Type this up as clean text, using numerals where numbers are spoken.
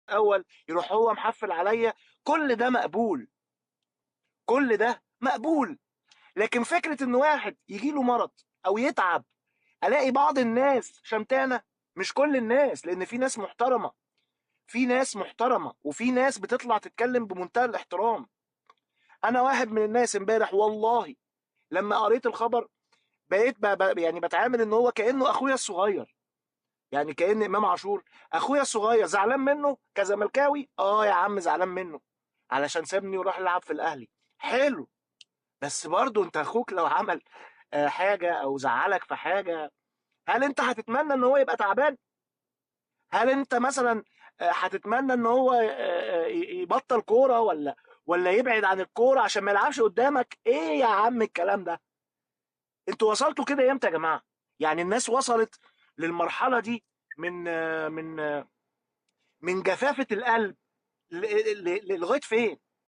الاول يروح هو محفل عليا. كل ده مقبول، كل ده مقبول. لكن فكرة ان واحد يجي له مرض او يتعب، الاقي بعض الناس شمتانه، مش كل الناس، لان في ناس محترمه، في ناس محترمه وفي ناس بتطلع تتكلم بمنتهى الاحترام. انا واحد من الناس امبارح والله لما قريت الخبر بقيت يعني بتعامل ان هو كانه اخويا الصغير، يعني كأن امام عاشور اخويا الصغير. زعلان منه كزملكاوي، يا عم زعلان منه علشان سابني وراح لعب في الاهلي، حلو، بس برضه انت اخوك لو عمل حاجة او زعلك في حاجة، هل انت هتتمنى ان هو يبقى تعبان؟ هل انت مثلا هتتمنى ان هو يبطل كورة ولا يبعد عن الكورة عشان ما يلعبش قدامك؟ ايه يا عم الكلام ده؟ انتوا وصلتوا كده امتى يا جماعة؟ يعني الناس وصلت للمرحلة دي من جفافه القلب لغاية فين؟